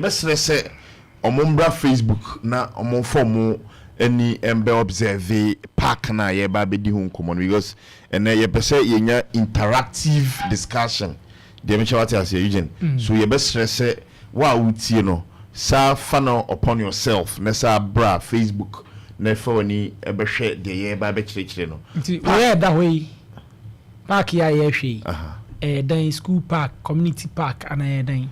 Yɛbɛsrɛ sɛ ɔmo mbra Facebook na ɔmo mfa ɔmo ani mbɛ observe park na yɛba abɛdi ho nkɔmmɔ no, because ɛnɛ yɛpɛ sɛ yɛnya interactive discussion. Deɛ mekyɛ, wate aseɛ, Eugene? So yɛbɛsrɛ sɛ wo a wotie no saa, fa no upon yourself na saa bra Facebook na ɛfa w'ani ɛbɛhwɛ deɛ yɛba abɛkyerɛkyerɛ no. Nti wɔyɛ ɛda hɔ yi, park yi a yɛrehwɛ yi, ɛyɛ dan school park, community park ana ɛyɛ dan?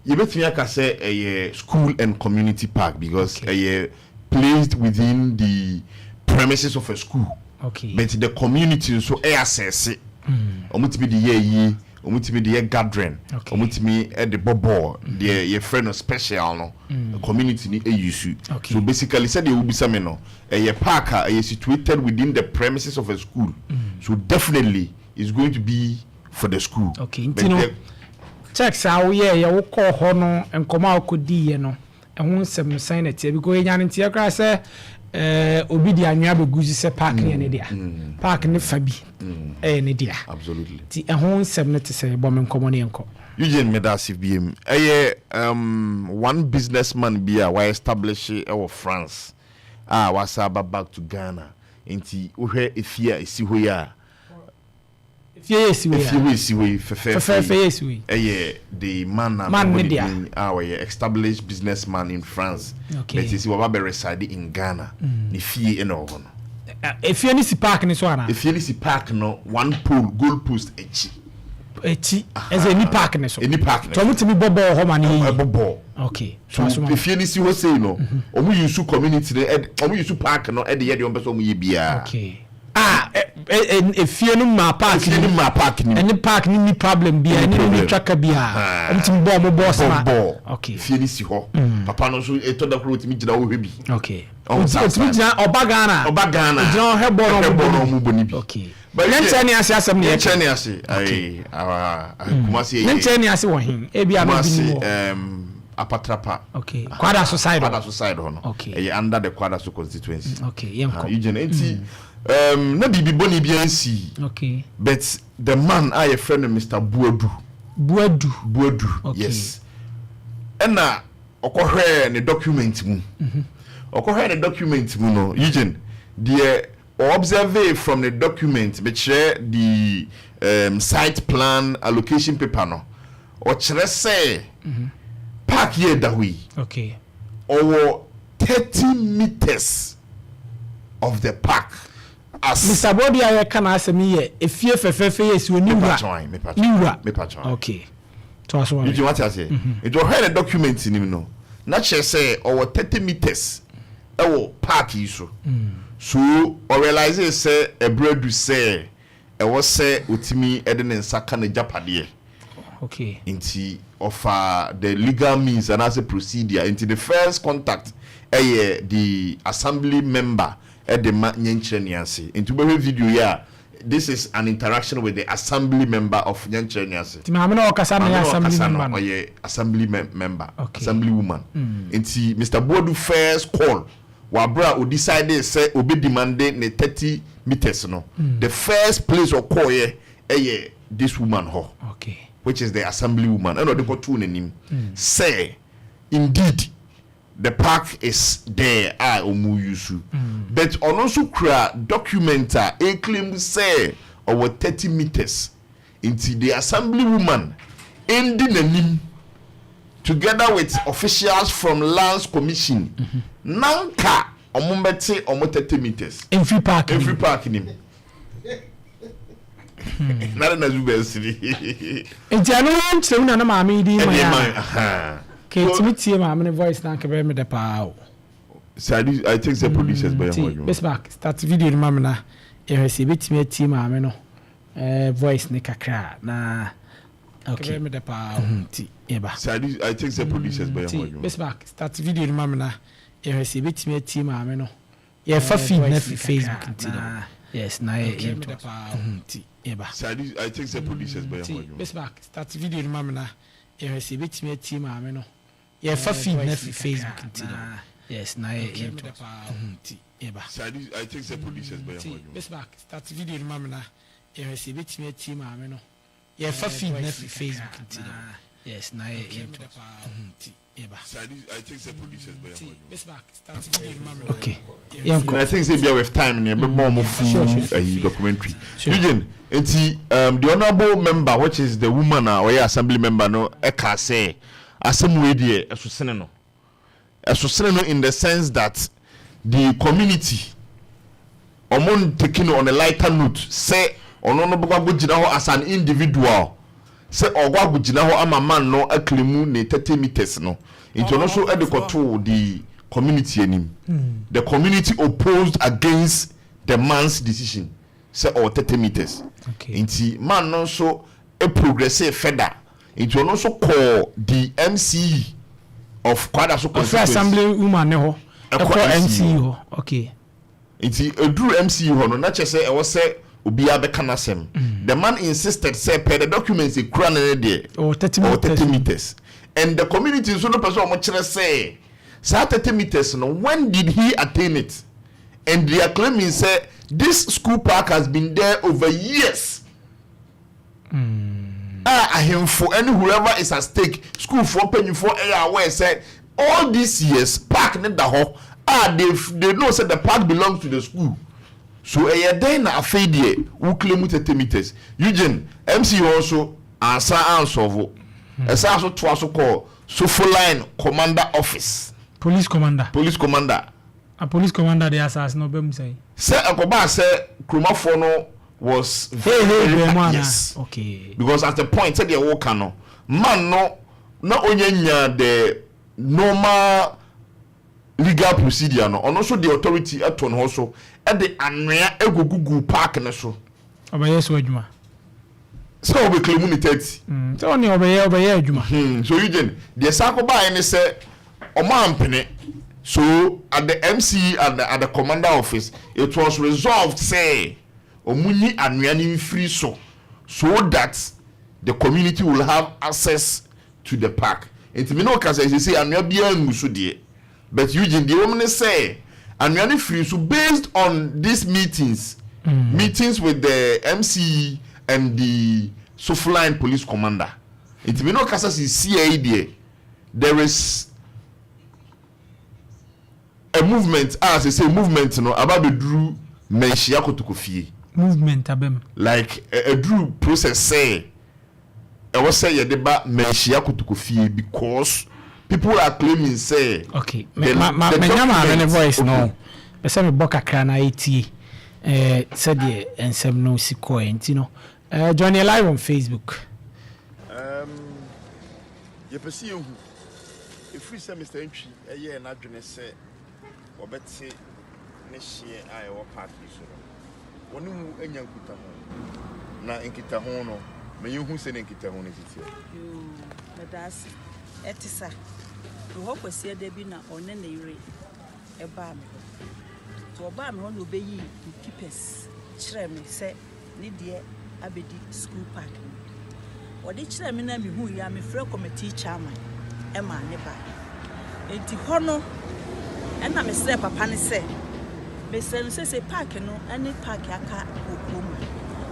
Yɛbɛtumi aka sɛ ɛyɛ school and community park because ɛyɛ placed within the premises of a school, but the community nso ɛyɛ asɛse, ɔmo tumi de yɛ ayie, ɔmo tumi de yɛ gathering, ɔmo tumi ɛde bɔ bɔɔl, deɛ yɛfrɛ no special no, community ni ɛyi su. So basically, sɛdeɛ wobisa me no, ɛyɛ park a ɛyɛ situated within the premises of a school, so definitely it's going to be for the school. Okay, nti no checks a woyɛ yɛ, wokɔɔ hɔ no, nkɔmɔ a wokɔdiiɛ no, ɛho nsɛm no sɛn na teɛ? Because yɛnya no nteɛ koraa sɛ obi de anwea bɛgu so sɛ park ne yɛ ne dea, park ne fa bi ɛyɛ ne dea. Absolutely. Nti ɛho nsɛm no te sɛ, bɔ me nkɔmmɔ no, yɛnkɔ. Eugene, medase biem. Ɛyɛ one businessman bi a wa establish ɛwɔ France a wasa aba back to Ghana. Nti wohwɛ efie a esi hɔ yi a, efie yɛ esi wei efie a hɔ esi hɔ yi fɛfɛɛfɛ. Fɛfɛɛfɛ yɛ esi wei. Ɛyɛ the man na Man mebɔ ne ne dea. din a ɔyɛ established businessman in France, but sisi waba bɛ reside in Ghana. Ne fie ɛna ɔwɔ hɔ no. Efie no si park ne so ana? Efie no si park no one pole, goal post akyi. Ekyi, ɛsɛ eni park ne so? Eni park ne. Tí wɔn ti mi bɔ bɔɔl hɔ ma ne yɛ. Ɛbɔ bɔɔl. So so efie no si hɔ sei no, ɔmo use community no ɛde, ɔmo use park no ɛde yɛ deɛ ɔmo pɛ sɛ ɔmo yɛ biara. Okay, ah, ɛ ɛ efie no ma park. Efie no ma park ni. Ɛne park ni problem bia, ɛne ni problem. twaka bia, ɔmo ti mi bɔ ɔmo bɔɔl bɔ sama. Bɔɔl. Fie no si hɔ, papa no nso ɛtɔ da koro, otumi gyina hɔ hwɛ bi. Ɔmo otumi gyina, ɔba Ghana. Ɔba Ghana. Ogyina hɔ hwɛ bɔɔl na hwɛ ɔmo bɔɔl na bɔ. ɔmo bɔ ni bi. But ne nkyɛn ni ase asɛm ne ne yɛ. nkyɛn ni ase ayi awa Kumasi. Ne nkyɛn ni ase wɔ hin? Ebi a no bi Kumasi. ni wɔ. Apatrapa. Okay, Kwadaso side hɔ. Kwadaso side hɔ no. Ɛyɛ under the Kwadaso constituency. Okay, yɛn Ah, kɔ. Eugene, nti na biribi bɔne bi ansi, but the man a yɛfrɛ no Mr Buadu. Buadu. Buadu. Yes, ɛna ɔkɔhwɛɛ ne document mu. Ɔkɔhwɛɛ ne document mu no, Eugene, deɛ ɔobserve from the document, mekyerɛ the site plan allocation paper no, ɔkyerɛ sɛ park yɛ da hɔ yi, ɔwɔ 30 meters of the park as Mr Buadu a yɛka n'asɛm yi yɛ efie fɛfɛɛfɛ yɛ si oni wura? Mepatwan, mepatwan. Ni wura. Mepatwan. Okay, to aso wa mi. Eugene, wate aseɛ? Nti ɔhwɛ ne document nim no na kyerɛ sɛ ɔwɔ 30 meters ɛwɔ park yi so, so ɔrealise sɛ ɛberɛ du sɛ ɛwɔ sɛ otumi ɛde ne nsa ka n'agyapadeɛ. Nti ɔfa the legal means anaasɛ procedure. Nti the first contact ɛyɛ the assembly member ɛde ma Nyɛnkyerɛ Niase. Nti wobɛhwɛ video yi a, this is an interaction with the assembly member of Nyɛnkyerɛ Niase. Nti maame na ɔkasa no yɛ Maame na assembly ɔkasa no, member no? Ɔyɛ assembly member. Assembly woman. Nti Mr Buadu first call wabra o decide sɛ obi demand ne 30 meters no, the first place ɔkɔɔyɛ ɛyɛ this woman hɔ, which is the assembly woman. Ɛna ɔde kɔtoo n'anim sɛ indeed the park is there a ɔmo use, but ɔno nso kura document a eclaim sɛ ɔwɔ 30 meters. Nti the assembly woman ndi n'anim together with officials from Lands Commission nanka ɔmo bɛte ɔmo 30 meters. Mfiri park ni. Mfiri park nim nare na zuba esiri. Nti ɛno no nkyerɛ mu na ne maame yi di ma ɛdi yɛ ma a kɛtumi tie maame ne voice na nka bɛyɛ me dɛ paa o. So I think say producers bɛyɛ ho Nti adwuma. Bismarck, start video no ma me na yɛhwɛ sɛ yɛbɛtumi atie maame no voice ne kakra na okay. Bɛyɛ me dɛ paa o. Nti yɛba. So I think say producers bɛyɛ ho Nti adwuma. Bismarck, start video no ma me na yɛhwɛ sɛ yɛbɛtumi atie maame no. Yɛfa feed na fi Facebook nti no, yes, na yɛ yɛntoa so. Nti yɛba. So I think say producers bɛyɛ ho Nti adwuma. Bismarck, start video no ma me na yɛhwɛ sɛ yɛbɛtumi atie maame no. Yɛfa feed na fi Facebook nti no, yes, na yɛ yɛntoa so. Nti yɛba. So I think say producers bɛyɛ ho Nti adwuma. Bismarck, start video no ma me na yɛhwɛ sɛ yɛbɛtumi atie maame no. Yɛfa feed na fi Facebook nti no. Yes, na yɛ yɛ nti yɛba. I think say producers bɛyɛ Nti hɔ. Bismarck, start video no ma me. Okay, yɛnkɔ. And I think say bia with time ne ɛbɛbɔ ɔmo full ayi documentary. Eugene, nti the honourable member, which is the woman a ɔyɛ assembly member no, ɛka sɛ asɛm wei deɛ, ɛso sene no, ɛso sene no in the sense that the community ɔmo taking on a lighter note sɛ ɔno no bɛkɔ akɔ gyina hɔ as an individual sɛ ɔkɔ akɔ gyina hɔ ama man no aclaim ne 30 meters no. Nti ɔno nso ɛde kɔtoo the community anim. The community opposed against the man's decision sɛ ɔwɔ 30 meters. Nti man no nso e progress further, nti ɔno nso kɔɔ the MCE of Kwadaso Ɔfrɛ constituency. Assembly woman ne hɔ. Ɛkɔ ɛkɔ MCE. MCE hɔ, okay. Nti eduru MCE hɔ no, na kyerɛ sɛ ɛwɔ sɛ obiara bɛka n'asɛm. The man insisted sɛ per the documents ekura ne deɛ, ɔwɔ 30 ɔwɔ meters. 30 meters, and the community nso no pɛ sɛ ɔmo kyerɛ sɛ saa 30 meters no, when did he attain it? And they are claiming say this school park has been there over years a ahemfo ɛne whoever is at stake, schoolfoɔ mpanyinfoɔ ɛyɛ aware sɛ all these years park ne da hɔ a they know say the park belongs to the school. So ɛyɛ dɛn na afei deɛ wo claim 30 meters? Eugene, MCE hɔ nso ansa ansɔfo, ɛsan so toa so kɔ Sofoline commander office. Police commander. Police commander. A police commander de asase na ɔbɛ mu sɛn? Sɛ ɛkɔbaa sɛ kuromafoɔ no was hey hey very bɛn mu ana? Yes. Because at the point sɛdeɛ wɔka no, man no na onye nya the normal legal procedure no, ɔno nso de authority ɛto ne ho so ɛde anwea egugugu park ne so. Ɔbɛyɛ so adwuma. Sɛ ɔbɛ claim ne 30. Sɛ ɔne ɔbɛyɛ adwuma. So Eugene, deɛ san kɔ baayɛ ne sɛ ɔmo ampene. So at the MCE and at the commander office, it was resolved say ɔmo nyi anwea ne nfiri so so that the community will have access to the park. Nti mi n'o kasa esisi, anwea biara ngu so deɛ, but Eugene, deɛ wɔn ne sɛ anwea ne firi so based on these meetings with the MCE and the Sofoline police commander. Nti mi n'o kasa sisi yɛ yi deɛ, there is a movement a sɛ movement no aba abɛduru Manhyia Kotoko fie. Movement abɛm. Like ɛduru process sɛ ɛwɔ sɛ yɛde ba Manhyia Kotoko fie because people are claiming sɛ. Okay, ma ma menya maame ne voice no pɛ sɛ mebɔ kakra na ɛtie sɛdeɛ nsɛm no si kɔɛ. Nti no join yɛ live on Facebook. Yɛpɛ sɛ yɛhu ɛfiri sɛ Mr Ntwi ɛyɛɛ n'adwene sɛ wɔbɛte ne hyeɛ a ɛwɔ park yi so no, wɔne mu anya nkitaho, na nkitaho no ma yɛhu sɛ ne nkitaho no titiɛ. Yoo, meda ase. Ɛte sa mewɔ Kwasiada bi na ɔne ne yere ɛbaa me hɔ. Nti ɔbaa me hɔ na ɔbɛyii ne papers kyerɛ me sɛ ne deɛ abɛdi school park no. Ɔde kyerɛ me na mehu yi a, mefrɛ committee chairman ɛma ne ba. Nti hɔ no ɛna mesrɛ papa ne sɛ mesrɛ no sɛ park no ɛne park aka wɔ kurom ha,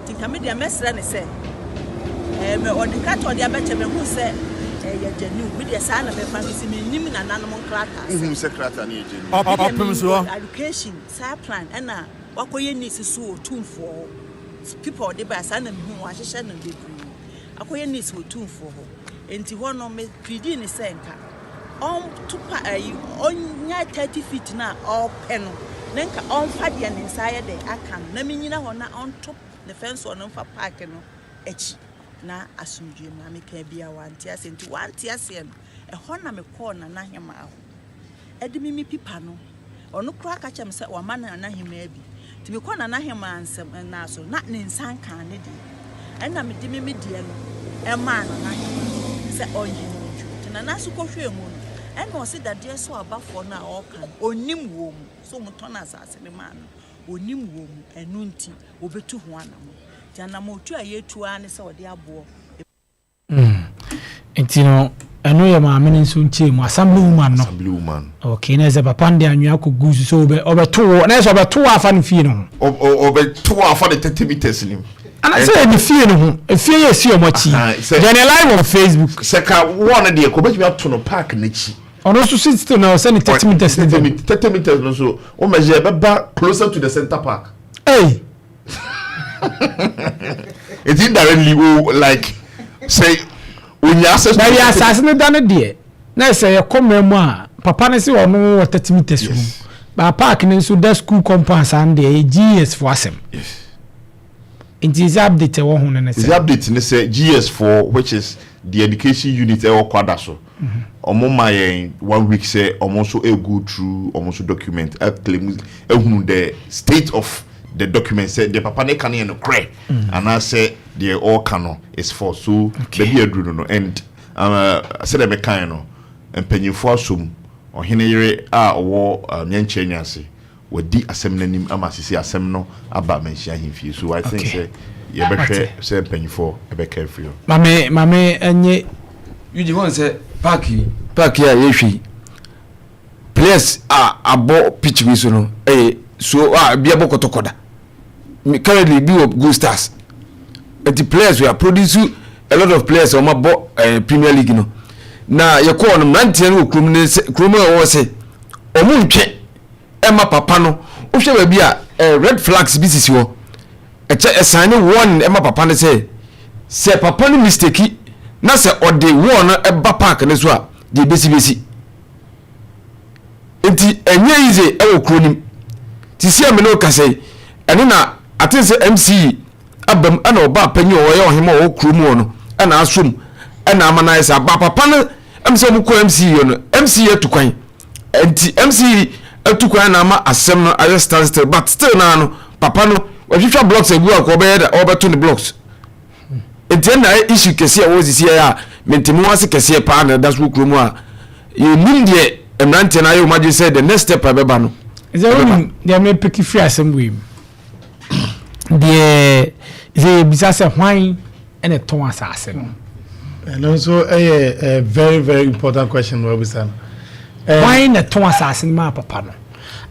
nti nka me deɛ mɛsrɛ ne sɛ mɛ ɔde krataa ɔde abɛkyɛ me hu sɛ ɛyɛ genuine. Me deɛ saa na mɛfa no si menim nananom nkrataa sɛ wohu sɛ krataa no yɛ genuine. Ɔpem soɔ. Allocation saa plan ɛna wakɔyɛ neat so wɔ Tumfoɔ hɔ. People ɔde ba saa na mehu wahyehyɛ no bebree akɔyɛ neat wɔ Tumfoɔ hɔ. Nti hɔ no me plead ne sɛ nka ɔnto pa ayi ɔnya 30 feet na ɔpɛ no na nka ɔmfa deɛ ne nsa ayɛ dɛ aka no na menyina hɔ na ɔnto ne fɛnso ɔno mfa park no akyi na asomdwe mu. Na meka bia wante aseɛ. Nti wante aseɛ no, ɛhɔ na mekɔɔ Nana Hemaa hɔ ɛde me pipa no. Ɔno koraa ka kyerɛ me sɛ wama Nana Hemaa bi. Nti mekɔ Nana Hemaa nsɛm ɛnaa so na ne nsa nka ne deɛ, ɛna mede me deɛ no ɛmaa Nana Hemaa sɛ ɔnyɛ ne ntwi. Nti Nana nso kɔhwɛɛ mu no, ɛna ɔse dadeɛ so abafoɔ no a ɔreka no, ɔnim wɔ mu so ɔmotɔn asase no maa no, ɔnim wɔ mu. Ɛno nti wɔbɛtu ho anamo. Nti anammɔtu a yɛtu ara ne sɛ ɔde aboɔ. Nti no ɛno yɛ maame no nso nkyɛn mu, assembly woman no. Assembly woman. Okay, na ɛsɛ papa no de anwea kɔ gu so sɛ ɔbɛto wɔ na ɛsɛ ɔbɛto wɔ afa no fie no ho. Ɔbɛto afa de 30 meters nim. Ana sɛ ɛde fie no ho, efie yɛ esi ɔmo akyi. Join live on Facebook. Sɛ ka wall no deɛ, kò bɛtumi ato no park n'akyi. Ɔno nso si still na ɔsɛ ne 30 meters ne bɛm. 30 meters no so o measure, ɛbɛba closer to the center park. Hey. It's indirectly o, like say onya access to. Baabi asase no da no deɛ, na sɛ yɛkɔ mmerɛ mu a, papa no sɛ ɔno wɔ 30 meters mu ba, park no nso da school compound saa no deɛ, yɛ GES fo asɛm. Nti sɛ update ɛwɔ ho no ne The sɛ update ne sɛ GES4, which is the education unit ɛwɔ Kwada so, ɔmo ma yɛn one week sɛ ɔmo nso ɛ go through ɔmo nso document, ɛ claim, ɛhunu the state of the document, sɛ deɛ papa ne ka no yɛ no korɛ anaasɛ deɛ ɔɔka no is false. So baabi aduru no, and sɛdeɛ mɛkan no, mpanyinfoɔ asom, ɔhene yere a ɔwɔ Nyɛnkyɛn Nyaase wadi asɛm n'anim ama sisi asɛm no aba Manhyia ahemfie. So I think sɛ yɛbɛhwɛ sɛ mpanyinfoɔ ɛbɛka afiri hɔ. Maame ɛnyɛ. Eugene, wɔn sɛ park yi a yɛhwɛ yi, players a abɔ pitch bi so no ɛyɛ so a bi abɔ Kɔtɔkɔ da. Currently bi wɔ Gold Stars, nti players, we are produce a lot of players a wɔn abɔ Premier League no. Na yɛkɔɔ no, mmeranteɛ no wɔ kurom ne sɛ kurom a wɔwɔ sɛ wɔn ntwe ɛma papa no. Wohwɛ baabi a red flags bi sisi hɔ, ɛkyɛ ɛsan ne warning ɛma papa no sɛ papa no mistake na sɛ ɔde wall no ɛba park no so a, deɛ besi besi. Nti ɛnyɛ easy ɛwɔ kuro nim ti si ɛmi no kasa yi. Ɛno na ate sɛ MCE aba mu, ɛna ɔba panyin a ɔyɛ ɔhema a ɔwɔ kurom hɔ no ɛna asom ɛna ama no ayɛ sɛ aba papa no ɛm sɛ ɔmo kɔ MCE no, MCE atu kwan. Nti MCE atu kwan na ama asɛm no ayɛ stand still, but still naa no papa no wɔhwehwɛ blocks agu a kɔ ɔbɛyɛ da ɔbɛto ne blocks. Nti ɛna ayɛ issue kɛseɛ a wɔwɔ sisi yɛ a mentemu ase kɛseɛ paa na ɛda so wɔ kurom a yɛnim deɛ mmeranteɛ no ayɛ wɔn adwene sɛ the next step a ɛbɛba no. Sɛ wonim deɛ mepeke firi asɛm wei mu deɛ, sɛ yɛbisa sɛ hwan ɛna ɛtɔn asase no? Ɛno nso ɛyɛ a very very important question wabisa no. Hwan na ɛtɔn asase no maa papa no?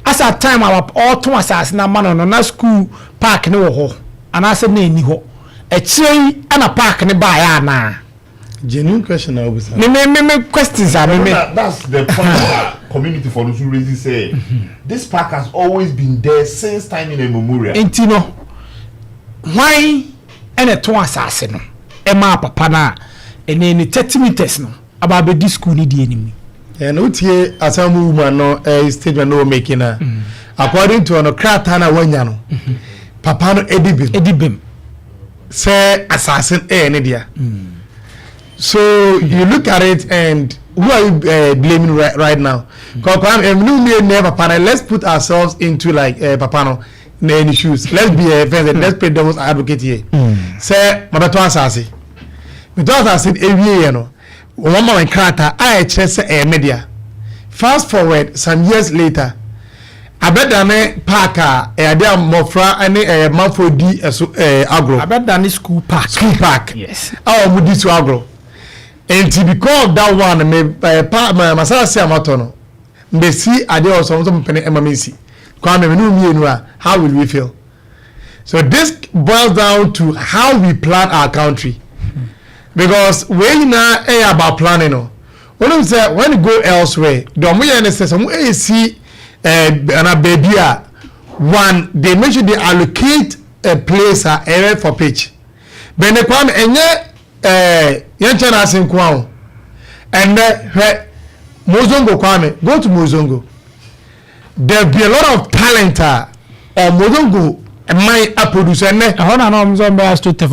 Asa time a ɔtɔn asase no ama no, na school park no wɔ hɔ anaasɛ na ɛni hɔ? Akyire yi ɛna park no baeɛ anaa? Genuine question na wabisa. Me questions a me That's the point that community for those who raise say this park has always been there since time immemorial. Nti no, hwan ɛna ɛtɔn asase no ɛmaa papa no a ɛnɛ ne 30 meters no aba abɛdi school no di anim? Ɛna wotie asɛm woman no statement no wɔ making na according to ɔno, krataa na wanya no, papa no edi bim. Edi bim. Sɛ asase no ɛyɛ ne dea. So you look at it and who are you blaming right now? Kɔkɔɔ ɛmu nu ne papa no, let's put ourselves into like papa no na any shoes. Let's be a friend, let's play devil's advocate here. Sɛ mabɛtɔ asase, metɔ asase ewie yɛ no, wɔn ma wɔn krataa a ɛkyerɛ sɛ ɛyɛ me dea. Fast forward some years later, abɛdane park a ɛyɛ adeɛ a mmɔfra ne manfoɔ di ɛso agorɔ. Abɛdane school park. School park. Yes. A wɔn di so agorɔ. Nti because of that one, me pa ma masase a matɔ no, mbesi adeɛ wɔ so nso mpene ɛma mi nsi. Kwame, me ne mmienu a, how will we feel? So this boils down to how we plan our country, because wei nyinaa ɛyɛ about planning no. Wɔn sɛ when you go elsewhere, deɛ wɔn yɛ ne sɛ wɔn esi ana beebi a, one, they make sure they allocate a place a ɛyɛ for pitch bɛnɛ. Kwame, ɛnyɛ yɛn kyɛn n'ase nko ahɔ. Ɛnɛ hwɛ Mozongo. Kwame, go to Mozongo, there be a lot of talent a Mozongo man a produce ɛnɛ. Ɛhɔ na ɔmo sɛ ɔmo bɛyɛ astroturf.